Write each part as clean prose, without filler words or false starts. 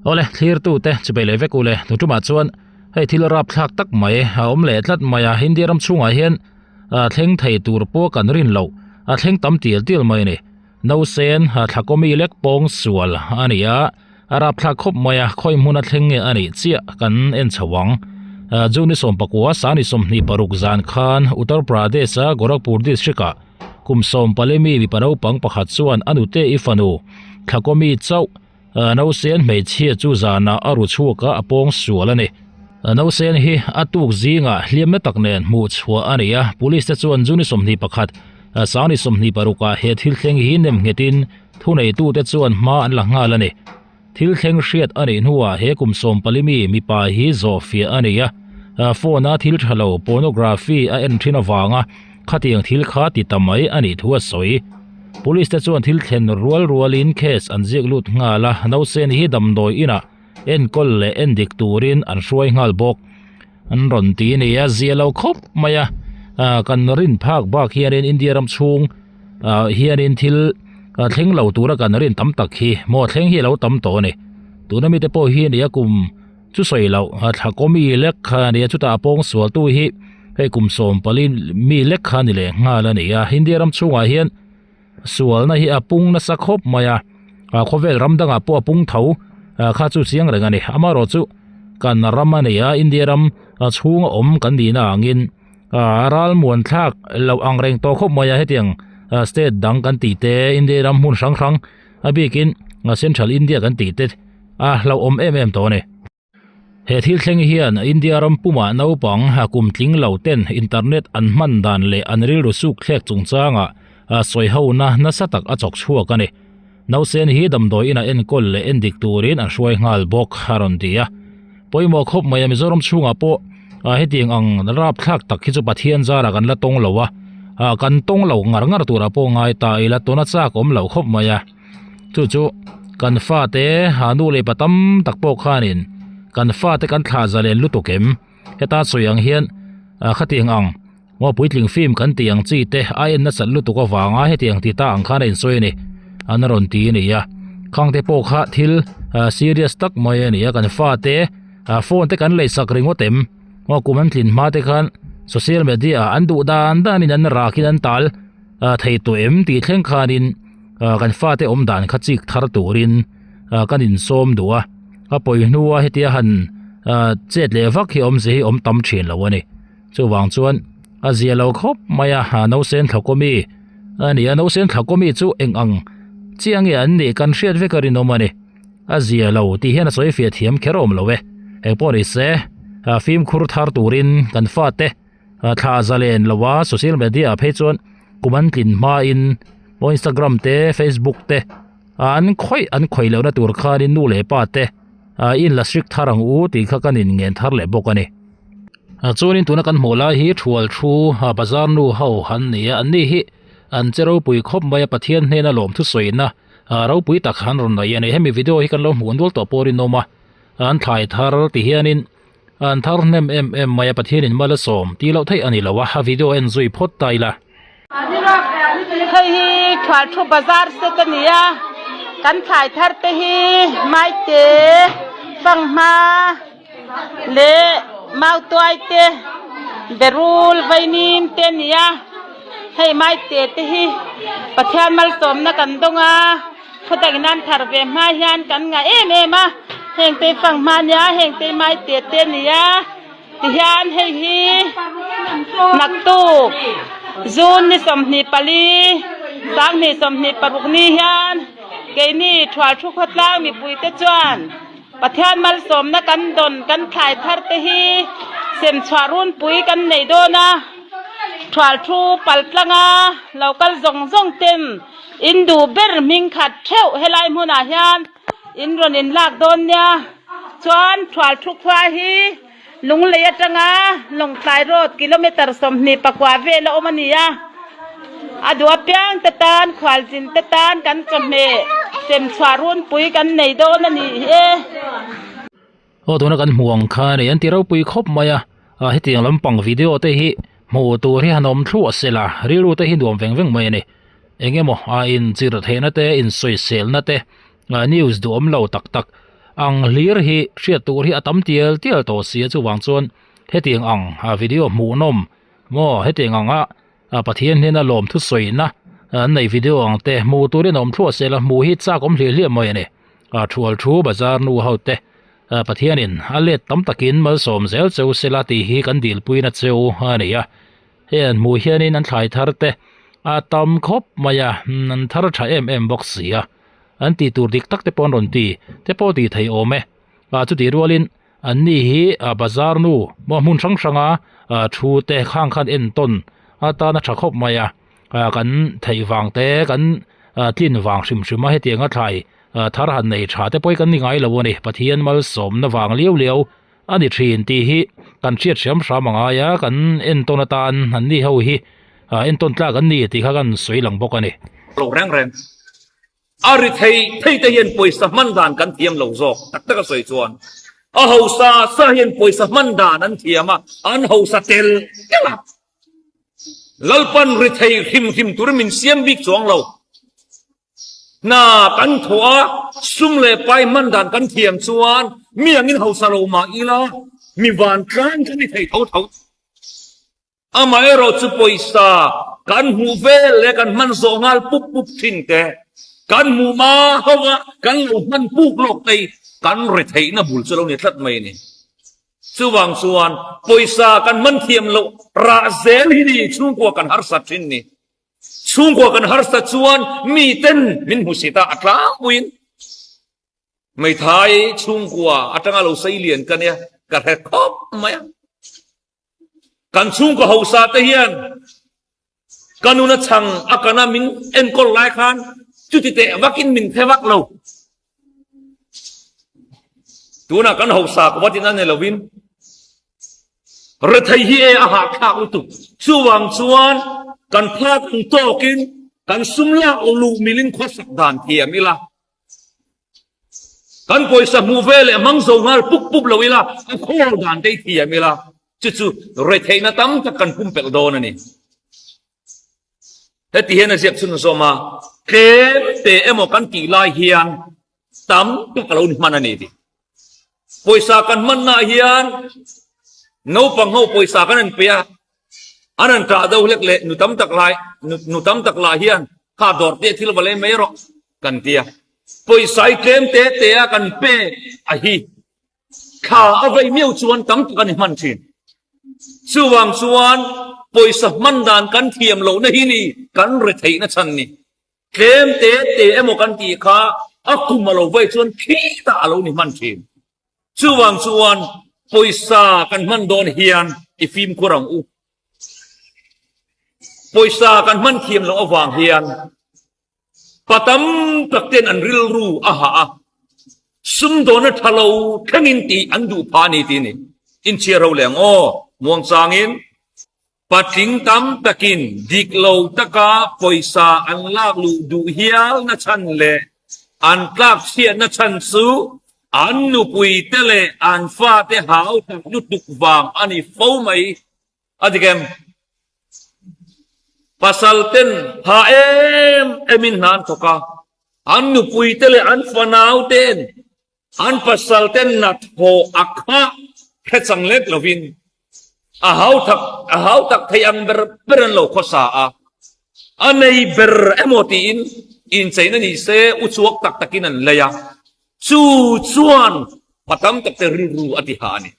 Awle thlir tu te chubei leh vek ule tu tumah chuan hei thil rapthlak tak mai a awm leh tlat mai a India ram chhungah hian ah thleng thei tur pawh kan rin loh a thleng tam tial tial mai a ni nausen ah thlakawmi lek pawng sual a ni a a rapthlak khawp mai a khawi hmun a thleng nge a nih chiah kan en chho ang ah June 19 sani 26 zan khan Uttar Pradesh a Gorakhpur district ah kum 14 mi mipa naupang pakhat chuan a nute i fanu thlakawmi chauh Nausen hmeichhia chu zanah a ru chhuak a, a pawng sual a ni. Nausen hi a tuk zingah hliamna tak nen hmuh chhuah a ni a, Police te chuan June 21, Sangni 26 ah he thil thleng hi nem nghetin thuneitute chuan hma an la nghal a ni. Thil thleng hriat a nih hnuah he kum 14 mi mipa hi zawhfiah a ni a, phone a thil tha lo pornography a en thin avanga Khatiang thil kha ti ta mai a nih thu a sawi. Police te chuan thil thlen rual rualin case an ziak lut nghal a, nausen hi damdawi inah enkawl leh endik turin an hruai nghal bawk. An rawn ti a ni a, zia lo khawp mai a, kan rin phak bak hianin India ram chhung hianin thil thleng lo tura kan rin tam tak hi maw thleng hi a lo tam tawh a ni. Tuna mite pawh hi a ni a kum Chu sawi loh, thla kawmi lek kha a ni a, chutah a pawng sualtu hi hei kum 14 mi lek kha a ni leh nghal a ni a. India ram chhungah hian sualna hi a pung nasa khawp mai a, khawvel ram dangah pawh a pung tho kha chu chiang reng a ni. Amaherawh chu kan ram a ni a, India ram chhunga awm kan nihna angin ralmuan thlak loh ang reng tawh khawp mai a, hetiang state dang kan tih te, India ram hmun hrang hrang a bikin Central India kan tih te a hlauhawm em em tawh a ni. He thil thleng hian India ram pumah naupang kum tling lo ten internet an hman dan leh an rilru suk thlek chungchangah sawi hona nasa tak a chawk chhuak a ni. Nausen hi damdawi inah enkawl leh endik turin an hruai nghal bawk a rawn ti a. Pawimawh khawp mai a Mizoram chhungah pawh hetiang ang rapthlak tak hi chu Pathian zarah kan la tawng lo a, kan tawng lo ngar ngar turah pawh ngai ta ila tuna chak awm lo khawp mai a. Chu chu kan fate ha nu leh pa tam tak pawh khanin kan fate kan thlah zalen lutuk em heta sawi ang hian khatiang ang maw puitling film kan tih ang chi te a en nasat lutuk avanga hetiang ti ta ang khan a insawi a ni an rawn ti a ni a khang te pawh kha thil serious tak mai a ni a kan fate phone te kan leisak ringawt em maw kum an tlin hma te khan social media ah an duh dan danin an rakin an tal thei tawh em tih thleng khanin kan fate awm dan kha chik thar turin kan insawm duh a a pawi hnua hetia han chet leh vak hi awmze hi awm tam thin lo a ni chuvang chuan a zia lo khawp mai a nausen thlawkawmi a ni a nausen thlawkawmi chu eng ang chiang nge an nih kan hriat vek a rinawm a ni a zia lo tih hian a sawi fiah thiam kher awm lo e engpawh ni se fimkhur thar turin kan fate Thla zalen lo a social media ah phei chuan kum an tlin hmain maw instagram te facebook te an khawih an khawih lohna tur khanin nu leh pa te in la hrik thar ang u tih kha kan in ngen thar leh bawk a ni. Chuanin tuna kan hmuh lai hi thual thu bazar nu ho an ni a an ni hi an che ropui khawp mai a Pathian hnena lawm thusawiina ropui tak han rawn nei a ni hemi video hi kan lo hmuh nual tawh pawh rinawm a an thlai thar ti hianin An thar hnem em em mai a Pathianin mal a sawm tih loh theih a ni lo a, a video en zui phawt ta ila. Hei hi Thualthu bazar set a ni a, kan thlai thar te hi Maite, Fanghma leh Mautuai te, Berul, Vainim te a ni a, hei Maite te hi Pathian malsawmna kan dawng a. Khawdangin an thar ve hma hian kan ngah em em a, heng te fang hma nia heng te mai te te nia tihian hei hi naktuk June ni 24 2026 ni hian keini Thualthu khawtlang mipui te chuan Pathian malsawmna kan dawn kan thlai thar te hi semchhuah runpui kan nei dawn a, Thualthu paltlanga lo kal zawng zawng ten In duh ber hming khat theuh helai hmunah hian in rawn in lak dawn nia. Chuan Thualthu khua hi Lunglei atanga Lawngtlai Road kilometre 24 vel a awm a ni a. A duh apiang te tan khualzin te tan kan chawhmeh semchhuah runpui kan nei dawn a ni e. Aw tuna kan hmuh ang kha a ni an ti ropui khawp mai a ah hetiang lampang video te hi hmuh tur hi han awm thluah se la rilru te hi nuam veng veng mai a ni eng emaw a in chirh theihna te in sawiselna te ah news duhawm lo tak tak. ang hlir hi hriat tur hi a tam tial tial tawh si a chuvang chuan hetiang ang video hmuhnawm maw hetiang anga Pathian hnena lawm thusawina an neih video ang te hmuh turin a awm thluah sela hmuh hi chak awm hliah hliah mai a ni thual thu bazar nu ho te Pathianin a let tam takin malsawm zel cheu sela tih hi kan dilpuina cheu a ni a. Hei an hmuh hianin an thlai thar te a tam khawp mai a, an thar tha em em bawk si a, an tih tur dik tak te pawh an rawn ti te pawh tih theih awm e, ah chutih rualin an ni hi ah bazar nu maw hmun hrang hranga ah thu te khang khan entawn atana tha khawp mai a, ah kan theih vang te kan ah tlin vang hrim hrim a hetianga thlai ah thar han nei tha te pawh hi kan ni ngai lo a ni, Pathian malsawmna vang liau liau. A ni thin tih hi kan hriat hram hram a ngai a, kan entawn atan an ni ho hi entawn tlak an ni tih kha kan sawi lang bawk a ni. Lo reng reng a ri thei thei te hian pawisa hman dan kan thiam lo zawk tak tak a sawi chuan a hausa sa hian pawisa hman dan an thiam a, an hausa tel tel a, Lalpan ri thei hrim hrim turin min siam bik chuang lo. Hna kan thawh a, sum leh pai hman dan kan thiam chuan mi angin hausa lo mah ila mi vantlang kan ni thei tho tho. Amaherawh chu pawisa kan hmuh vel leh kan hman zawh nghal pup pup thin te, kan hmuh hma ho a kan lo hman puk lawk te hi kan retheihna bul chu lo ni tlat mai a ni. Chuvang chuan pawisa kan hman thiam loh rah zel hi ni chhungkua kan harsat thin ni. Chhungkua kan harsa chuan miten min hmusit a, a tlangpuiin Meithai chhungkua atanga lo sei lian ka nia, ka hre khawp mai a. Kan chhungkua hausa te hian ka nuna chhang a kana min enkawl lai khan chuti teh vakin min phe vak lo. Tunah kan hausa ka vatin a ni lovin Rethei hi e a hahthlak lutuk. Chuvang chuan kan phak ang tawkin kan sum lak luh milin khawsak dan thiam ila. Kan pawisa hmuh ve leh hmang zo nghal pup pup lo ila, a khawl dan te hi thiam ila. Chu chu retheihna tam tak kan pumpelh dawn a ni. Heti hian a ziak chhun zawm a, tlem te emaw kan tih lai hian tam tak a lo ni hman a ni tih. Pawisa kan hmannaah hian naupang ho pawisa kan han pe a, an han ṭah deuh hlek leh nu tam tak lai nu tam tak lah hian kha dawr te thil va lei mai rawh kan ti a. Pawisa hi tlem te te a kan pe a hi Thla a vei miau chuan tam tak a ni hman thin. Chuvang chuan pawisa hman dan kan thiam lohna hi ni kan retheihna chhan ni. Tlem te te emaw kan tih kha a kum a lo vei chuan khitah a lo ni hman thin. Chuvang chuan pawisa kan hman dawn hian i fimkhur ang u. Pawisa kan hman thiam loh avang hian Pa tam tak ten an rilru a hah a, sumdawna tha lo thlengin tih an duh phah a ni tih a ni. Inchhiar ho leh ang aw, muangchangin patling tam takin dik lo taka pawisa an lak luh duh hial na chhan leh an tlak chhiat na chhan chu an nupui te leh an fate hau tak lutuk vang a ni fo mai. A dik em? Pasal ten ha em em in hna an thawk a, an nupui te leh an fanau ten an pasal ten nat haw a khah hre chang lek lovin a hau tak a hau tak thei ang ber ber an lo khawsa a, a nei ber emaw tiin incheina ni se uchuak tak takin an lei a, chu chuan pa tam tak te rilru a ti hah a ni.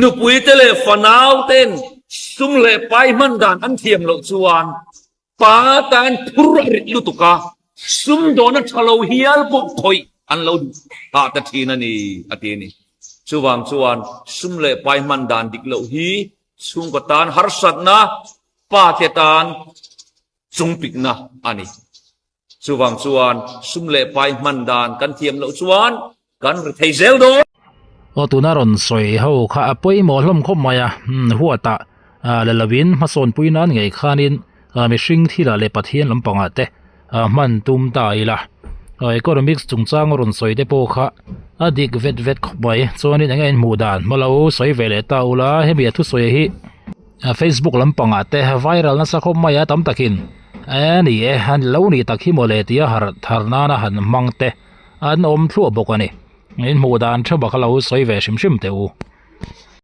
Nupui te leh fanau ten sum leh pai hman dan an thiam loh chuan pa tan phur a rit lutuk a, sum dawna tha lo hial pawh khawih an lo hah ta thin a ni, a ti a ni. Chuvang chuan sum leh pai hman dan dik loh hi chhungkaw tan harsatna, pa te tan chungpikna a ni. Chuvang chuan sum leh pai hman dan kan thiam loh chuan kan ri thei zel dawn. Aw tuna rawn sawi ho kha a pawimawh hlawm khawp mai a, huatah la lovin hmasawn pui nan ngei khanin mihring thilah leh Pathian lampangah te hman tum ta ila. Economics chungchang rawn sawi te pawh kha a dik vet vet khawp mai. Chuanin eng nge in hmuh dan hma lo sawi ve leh ta ula hemi a thusawi hi. Facebook lampangah te viral nasa khawp mai a tam takin e ni e an lo nih tak hi mawle tia harh thar nana han hmang te an awm thluah bawk a ni. In hmuh dan theuh bak a lo sawi ve hrim hrim teh u.